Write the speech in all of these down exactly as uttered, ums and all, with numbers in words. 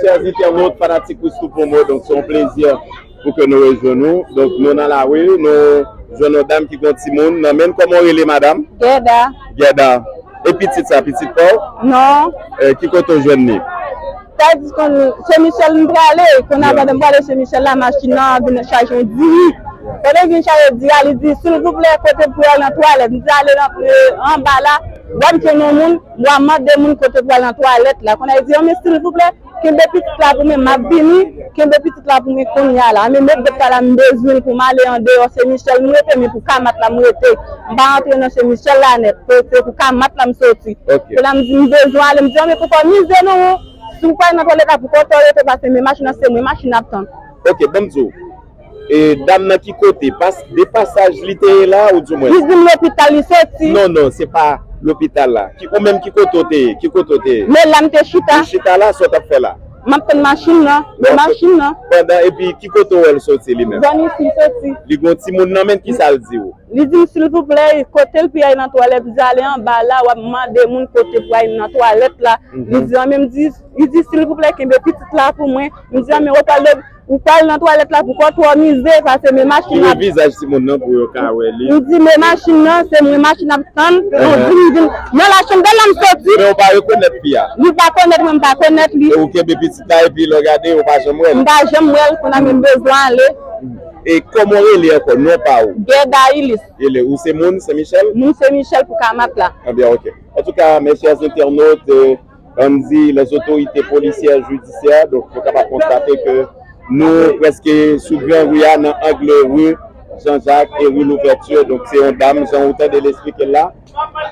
Chers internautes, fanatik Christoo Promo, donk se yon plezi pou ke nou rejwenn nou. Donk nou nan lari, nou jwenn yon dam ki gen yon timoun nan men l. Kòman w rele, madanm? Gèda. Gèda. E pitit sa, pitit pa w? Non. Eh, ki kote w jwenn li? Sa di konn se Michel m prale, konn Yeah. avan de m prale se Michel la, machin nan vin chaje yon diri. Kote vin chaje diri a, li di, silvouplè, kote pou al nan twalèt? M di, ale nan, eh, anba la, w ap jwenn yon moun, w a mande moun kote pou al nan twalèt la. Kounye a li di, an men silvouplè, kenbe pitit la pou mwen, m ap vini, kenbe pitit la pou mwen kounye a la. An men met bèt la, m bezwen l pou m ale andeyò, se Michel m rete, men pou kamat la m rete. M pa antre nan se Michel la nèt, se se pou kamat la m soti. Ok. Se la m di m bezwen ale, m di, an men pou kò mize nou, si w pa nan twalèt la pou kò w rete, paske men machin nan se mwen machin ap tann. Ok, ban m di w. E dam nan ki kote? Pas, de pasaj li te ye la, ou di mwen? Li di m lopital li soti. Non, non, se pa lopital la. Ki, ou menm ki kote w te ye? Ki kote w te ye? Men la m te chita. Ou chita la, sa w t ap fè la? M ap tann machin nan. Men machin nan. Pandan, epi ki kote w wè l soti li menm? Zòn isi l soti. Li gen yon timoun nan men l, ki sa l di w? Li di m, silvouplè, kote l pou y al nan twalèt, m di ale anba la, w ap mande moun kote pou al nan twalèt la. Li di, an men m di, li di, silvouplè, kenbe pitit la pou mwen. M di, an men ou pral, ou pral nan twalèt la pou kò twò mize, sa se men machin Ki nan. Vizaj timoun nan pou yo ka wè li? M di, men machin nan, se mwen machin ap tann. Yon di m vin nan lachanm de la m soti. Men ou pa rekonèt fi a? Li pa konèt mwen, m pa konèt li. E ou kenbe pitit la, epi lè w gade, ou pa janm wè l? M pa janm wè l, kounye a men m bezwen ale. E kòman w rele ankò, non pa w? Gèda Ilis. Ele, ou se moun Sen Michel? Moun Sen Michel pou kamat la. Ebyen, ok. Antouka, mes chers internautes, euh, ann di les autorités policières judiciaires, donk, nou kapab konstate ke nou prèske sou gran ri a, nan angle ri Jean Jacques e ri Louverture. Donk, se yon dam, jan ou tande l eksplike l la.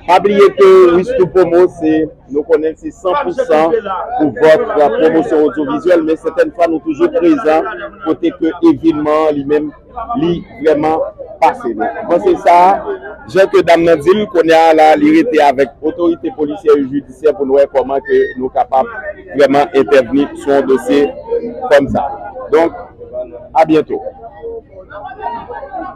Pa bliye ke Christoo Promo, se, nou konnen l se san pou san pou vòt, pwomosyon odyovizyèl, men sètèn fwa nou toujou prezan kote ke evenman an li menm li vrèman pase. Donk, mwen se sa, jan ke dam nan di l, kounye a la, li rete avèk otorite polisyè e jidisyè pou nou wè kòman ke nou kapab vrèman entèvni sou yon dosye kòm sa. Donk, a byento.